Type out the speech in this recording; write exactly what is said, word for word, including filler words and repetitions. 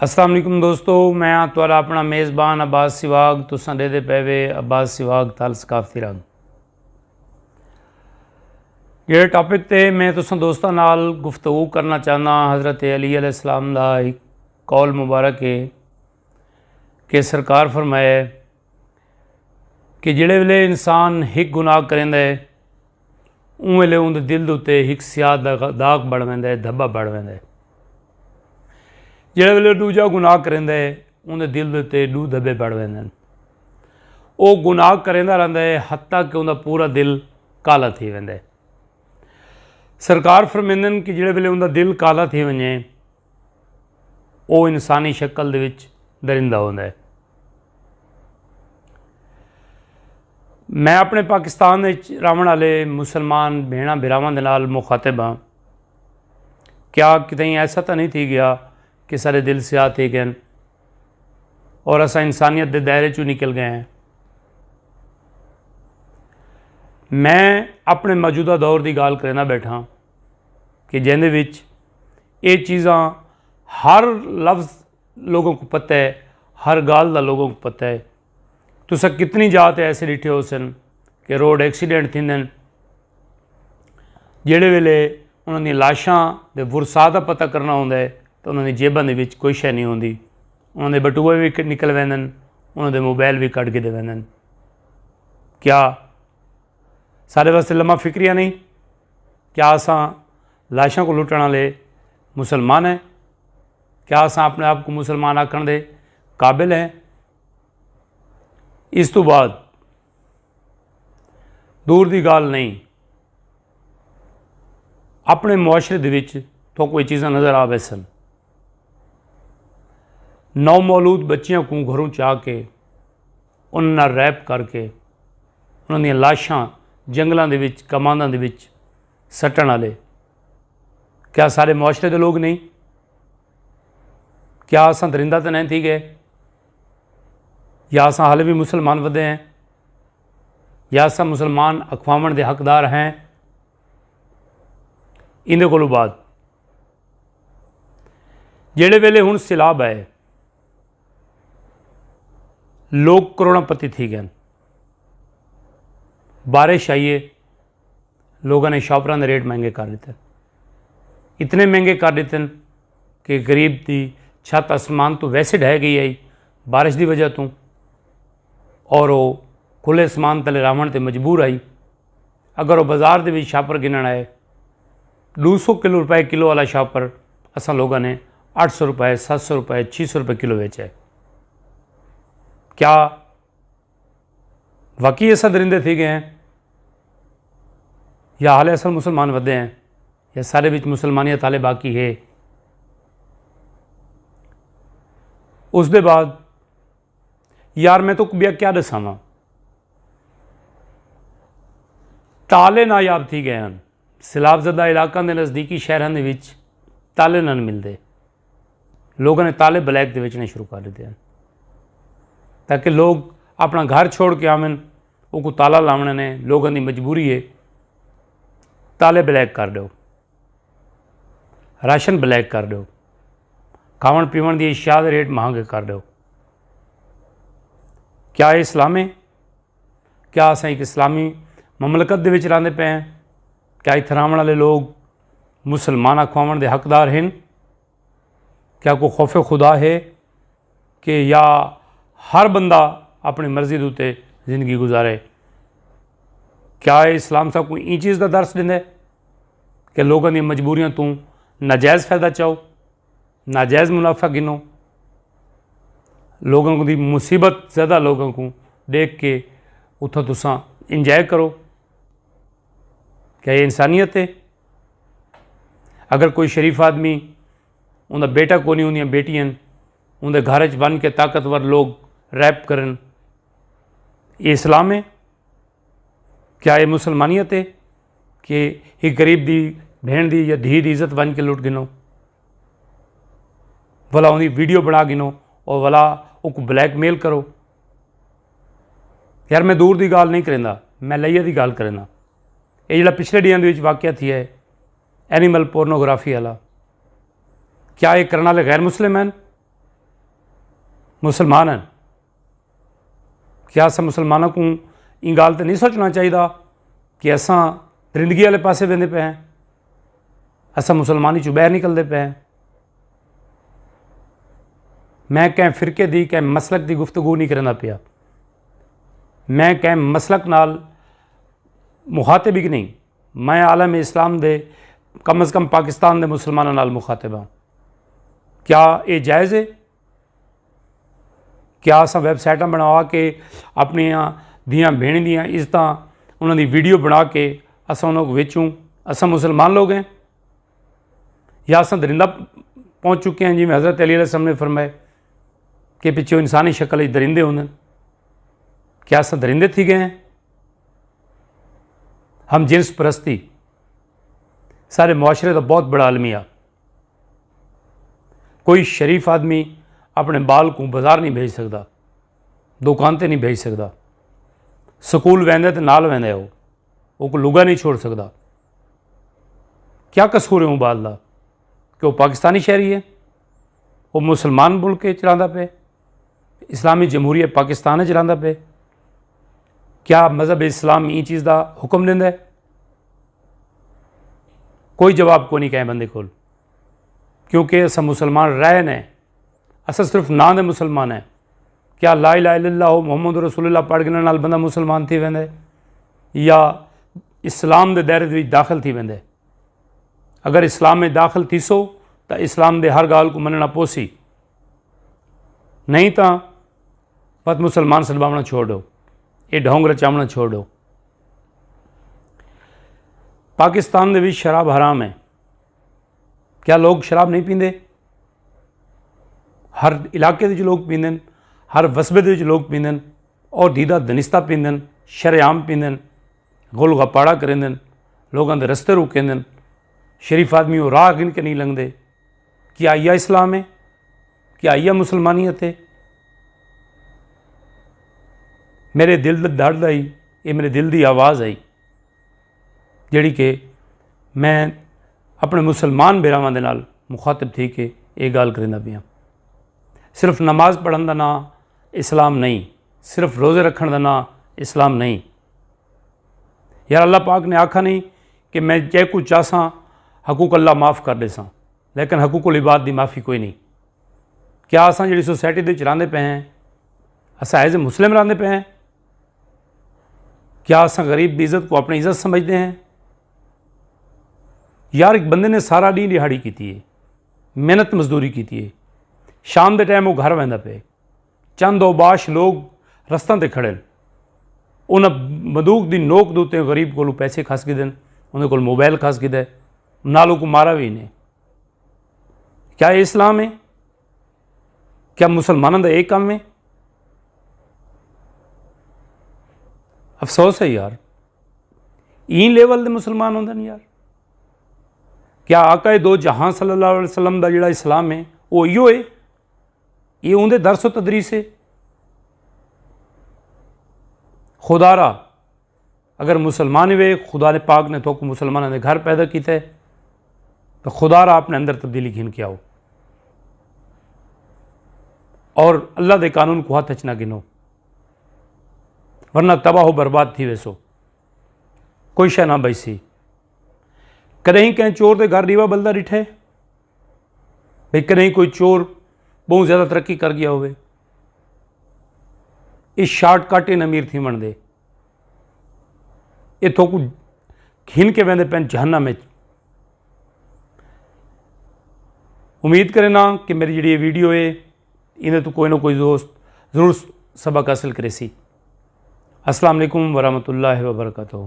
السلام علیکم دوستو، میں ہاں تہاݙا اپݨا میزبان عباس سواگ۔ تساں ݙیہدے پئے وے عباس سواگ تھل ثقافتی رنگ۔ جیڑھے ٹاپک تے میں تساں دوستاں نال گفتگو کرݨا چاہنداں، حضرت علی علیہ السلام دا ہک قول مبارک ہے کہ سرکار فرمایا ہے کہ جیڑھے ویلے انسان ہک گناہ کریندا ہے، اوں ویلے اوندے دل دے اتے ہک سیاہ داغ، داغ بݨ ویندا ہے، دھبا بݨ ویندا ہے۔ جیڑھے ویلے ݙوجھا گناہ کریندا ہے، اوندے دل دے اتے ݙو دھبے بݨ ویندن۔ او گناہ کریندا رہندا ہے حتیٰ کہ اوندا پورا دل کالا تھی ویندا ہے۔ سرکار فرمیندن کہ جیڑھے ویلے اوندا دل کالا تھی ونڄے، او انسانی شکل دے وچ درندہ ہوندا ہے۔ میں اپݨے پاکستان وچ رہوݨ والے مسلمان بھیݨاں بھراواں دے نال مخاطب ہاں۔ کیا کتیں ایسا تاں نہیں تھی ڳیا کہ سارے دل سیاہ تھی ڳئے اور اساں انسانیت دے دائرے چوں نکل ڳئے ہیں؟ میں اپݨے موجودہ دور دی ڳالھ کریندا ٻیٹھاں کہ جیندے وچ اے چیزاں، ہر لفظ لوگوں کوں پتہ ہے، ہر ڳالھ دا لوگوں کوں پتہ ہے۔ تساں کتنی جاہ تے ایسے ݙٹھے ہوسن کہ روڈ ایکسیڈنٹ تھیندن، جیڑھے ویلے انہاں دی لاشاں دے ورثاء دا پتہ کرݨا ہوندا ہے تاں انہاں دی جیباں دے وچ کوئی شے نہیں ہوندی، انہاں دے بٹوئے وی ک-، نکل ویندن، انہاں دے موبائل وی کڈھ گھدے ویندن۔ کیا ساݙے واسطے لمحہ فکریہ نہیں؟ کیا اساں لاشاں کوں لٹݨ والے مسلمان ہیں؟ کیا اساں اپݨے آپ کوں مسلمان آکھݨ دے قابل ہیں؟ اس توں بعد دور دی ڳالھ نہیں، اپݨے معاشرے دے وچ تہاکوں اے چیزاں نظر آ ویسن۔ نو مولود بچیاں کوں گھروں چا کے انہاں نال ریپ کر کے انہاں دیاں لاشاں جنگلاں دے وچ، کمانداں دے وچ سٹݨ والے، کیا سارے معاشرے دے لوگ نہیں؟ کیا اساں درندہ تے نہیں تھی ڳئے؟ یا اساں حالے وی مسلمان ودے ہیں؟ یا اساں مسلمان اکھواوݨ دے حقدار ہیں؟ ایندے کولوں بعد جیڑھے ویلے ہݨ سیلاب آئے، لوگ کروڑاں پتی تھی ڳئے۔ بارش آئی ہے، لوگاں نے شاپراں دے ریٹ مہنگے کر ݙتے، اتنے مہنگے کر ݙتے کہ غریب دی چھت اسمان تو ویسے ڈھہ ڳئی آئی بارش دی وجہ توں، اور وہ کھلے اسمان تلے راوݨ تے مجبور آئی۔ اگر وہ بازار دے وچ شاپر گھنݨ آئے، ݙو سو کلو روپے کلو والا شاپر اساں لوگاں نے اٹھ سو روپے، ست سو روپے، چھ سو روپے کلو ویچے۔ کیا واقعی اساں درندے تھی ڳئے ہیں؟ یا حالے اساں مسلمان ودے ہیں؟ یا سارے وچ مسلمانیت حالے باقی ہے؟ اس دے بعد یار میں تو ٻیا کیا ݙساواں، تالے نایاب تھی ڳئے ہن۔ سیلاب زدہ علاقاں دے نزدیکی شہراں دے وچ تالے نہ ملدے، لوگاں نے تالے بلیک دے ویچݨے شروع کر ݙتے ہن تاکہ لوگ اپݨا گھر چھوڑ کے آون، اوکوں تالا لاوݨے نے، لوگاں دی مجبوری ہے، تالے بلیک کر ݙیو، راشن بلیک کر ݙیو، کھاوݨ پیوݨ دی اشیاء دے ریٹ مہانگے کر ݙیو۔ کیا اے اسلام ہے؟ کیا اساں ہک اسلامی مملکت دے وچ رہندے پئے ہیں؟ کیا اتھاں رہوݨ والے لوگ مسلمان اکھواوݨ دے حقدار ہن؟ کیا کوئی خوف خدا ہے کہ یا ہر بندہ اپݨی مرضی دے اتے زندگی گزارے؟ کیا اے اسلام ساکوں ایں چیز دا درس ݙیندے کہ لوگاں دیاں مجبوریاں توں ناجائز فائدہ چاؤ، ناجائز منافع گھنو، لوگاں دی مصیبت زدہ لوگاں کوں ݙیکھ کے اتھاں تساں انجوائے کرو؟ کیا اے انسانیت ہے؟ اگر کوئی شریف آدمی، اوندا بیٹا کونی، اوندیاں بیٹیاں ہن، اوندے گھر اچ ونڄ کے طاقتور لوگ ریپ کرن، اے اسلام ہے؟ کیا اے مسلمانیت ہے کہ ہک غریب دی بھیݨ دی یا دھی دی عزت ونڄ کے لٹ گھنو، ولا اوندی ویڈیو بݨا گھنو اور ولا اوکوں بلیک میل کرو؟ یار میں دور دی ڳالھ نہیں کریندا، میں لئیے دی ڳالھ کریندا۔ اے جیڑھا پچھلے ݙینہاں دے وچ واقعہ تھیا ہے، اینیمل پورنوگرافی والا، کیا اے کرݨ والے غیر مسلم ہن؟ مسلمان ہیں۔ کیا اساں مسلماناں کو ایں گال تے نہیں سوچنا چاہیے کہ اساں درندگی والے پاسے ویندے پے ہیں؟ اساں مسلمانی چوں باہر نکلدے پے ہیں۔ میں کہیں فرقے دی، کہیں مسلک دی گفتگو نہیں کرنا پیا۔ میں کہیں مسلک نال مخاطب ہی نہیں۔ میں عالم اسلام دے، کم از کم پاکستان دے مسلمانوں نال مخاطب ہاں۔ کیا یہ جائز ہے؟ کیا اساں ویب سائٹاں بنوا کے اپنی دھیاں بھینیں دیاں عزتاں، انہاں دی ویڈیو بنا کے اساں انہاں کو ویچوں؟ اساں مسلمان لوگ ہیں؟ یا اساں درندہ پہنچ چکے ہیں؟ جی میں حضرت علی علیہ السلام نے فرمائے کہ پچھوں انسانی شکل وچ درندے ہوندے ہیں۔ کیا اساں درندے تھی گئے ہیں؟ ہم جنس پرستی سارے معاشرے دا بہت بڑا المیہ۔ کوئی شریف آدمی اپنے بال کو بازار نہیں بھیج سکدا، دکان تے نہیں بھیج سکدا، سکول ویندے تے نال ویندے ہو، وہ کو لگا نہیں چھوڑ سکدا۔ کیا قصور ہے وہ بال دا کہ وہ پاکستانی شہری ہے؟ وہ مسلمان ملک کے چلاندا پے، اسلامی جمہوریہ پاکستان چلاندا پے۔ کیا مذہب اسلام این چیز دا حکم دیندا ہے؟ کوئی جواب کو نہیں کہیں بندے کول، کیونکہ اساں مسلمان رہے نے۔ اساں صرف ناں دے مسلمان ہیں۔ کیا لا الہ الا اللہ محمد رسول اللہ پڑھ گھنن نال بندہ مسلمان تھی ویندے یا اسلام دے دائرے دے وچ داخل تھی ویندے؟ اگر اسلام میں داخل تھیسو تاں اسلام دے ہر گال کو مننا پوسی، نہیں تاں بس مسلمان سلباونا چھوڑ دو، یہ ڈھونگ رچاونا چھوڑ دو۔ پاکستان دے وچ شراب حرام ہے۔ کیا لوگ شراب نہیں پیندے؟ ہر علاقے دے وچ لوگ پیندن، ہر وسبے دے وچ لوگ پیندن، اور دیدہ دنستہ پیندن، شرعام پیندن، غل غپاڑا کریندن، لوگاں دے رستے روکیندن، شریف آدمی وہ راہ گن کے نہیں لنگدے۔ کیا یہ اسلام ہے؟ کیا یہ مسلمانیت ہے؟ میرے دل دا درد آئی، یہ میرے دل دی آواز آئی، جڑی کہ میں اپنے مسلمان بھراواں دے نال مخاطب تھی کے یہ گال کریندا پیاں۔ صرف نماز پڑھن دا ناں اسلام نہیں، صرف روزے رکھن دا ناں اسلام نہیں۔ یار اللہ پاک نے آکھا نہیں کہ میں جے کو چاہساں حقوق اللہ معاف کر دیساں، لیکن حقوق العباد دی معافی کوئی نہیں۔ کیا اساں جڑی سوسائٹی دے وچ راندے پے ہیں، اساں ایز اے مسلم راندے پے ہیں؟ کیا اساں غریب دی عزت کو اپنی عزت سمجھدے ہیں؟ یار ایک بندے نے سارا ڈینہہ ڈیہاڑی کیتی ہے، محنت مزدوری کیتی ہے، شام دے ٹائم وہ گھر ویندا پے، چند اوباش لوگ رستاں تے کھڑے ہن، انہاں بندوق دی نوک دے اتے غریب کولوں پیسے کھس گھدن، انہاں کول موبائل کھس گھدا ہے، نال اوکوں مارا وی نے۔ کیا یہ اسلام ہے؟ کیا مسلمانوں دا یہ کام ہے؟ افسوس ہے یار، این لیول دے مسلمان ہوندے نے یار۔ کیا آقا دو جہاں صلی اللہ علیہ وسلم دا جڑا اسلام ہے وہ ایو ہے؟ یہ اوندے درس و تدریس ہے؟ خدا را اگر مسلمان وے، خدا نے پاک نے تو کو مسلمانوں دے گھر پیدا کیتا ہے، تو خدا را اپنے اندر تبدیلی گھن کے آؤ اور اللہ دے قانون کو ہاتھ اچ نہ گنو، ورنہ تباہ و برباد تھی ویسو، کوئی شے نہ بچسی۔ کدیں کہیں چور دے گھر ڈیوا بلدا ڈٹھے؟ بھئی کدیں کوئی چور بہت زیادہ ترقی کر گیا ہوئے، یہ شارٹ کٹ ان امیر تھی من دے، یہ تو کو گھن کے ویندے پین جہنم وچ۔ امید کرنا کہ میری جڑی یہ ویڈیو ہے، انہیں تو کوئی نہ کوئی دوست ضرور سبق حاصل کرے سی۔ السلام علیکم ورحمۃ اللہ وبرکاتہ۔